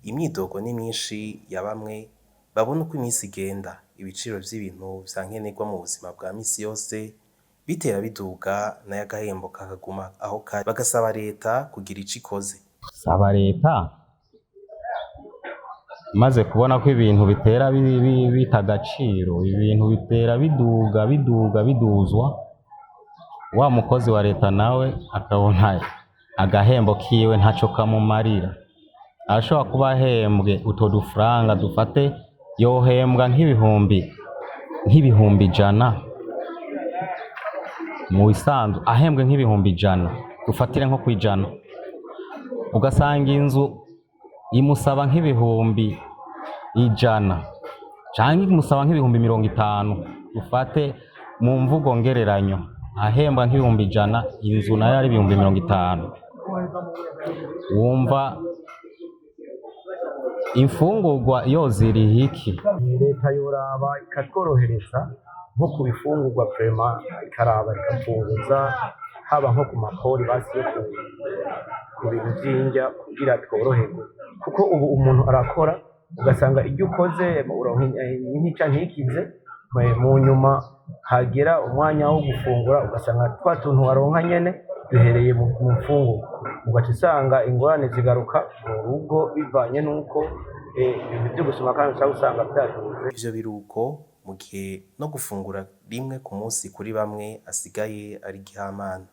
Imyidogo ni myinshi ya bamwe babona uko iminsi igenda ibiciro vy'ibintu vya nkenerwa mu buzima bwa misi yose bitera biduga, nayo agahembo kakaguma aho kari, bagasaba leta kugira ico ikoze. Saba leta maze kubona ko ibintu bitera bita agaciro, ibintu bitera biduga biduga biduzwa, wa mukozi wa leta nawe akabona agahembo kiwe ntaco kamumarira. Arashobora kuba ahembwe utwo dufaranga, dufate yohembwa nk'ibihumbi 100 mu bisanzwe, ahembwe nk'ibihumbi 100, dufatire nko kwijana, ugasanga inzu imusaba nk'ibihumbi 100 canke imusaba nk'ibihumbi 50, dufate mu mvugo ngereranyo, ahembwa nk'ibihumbi 100, inzu nayo ari ibihumbi 50, wumva imfungurwa yoziriha iki? Leta yoraba ikatworohereza nko ku bifungurwa, vraiment ikaraba ikapunguza, haba nko ku makori basi yo ku bintu vy'indya kugira tworoherwe, kuko ubu umuntu arakora ugasanga iryo ukoze uronka intica ntikize, mu nyuma hagera umwanya wo gufungura ugasanga twa tuntu waronka nyene duhereye mu mfungurwa, ugaca usanga ingorane zigaruka mu rugo bivanye n'uko ibintu vyo gusuma kandi uca usanga vyaduze. Ivyo biruko mu gihe no gufungura rimwe ku munsi kuri bamwe asigaye ari igihamana.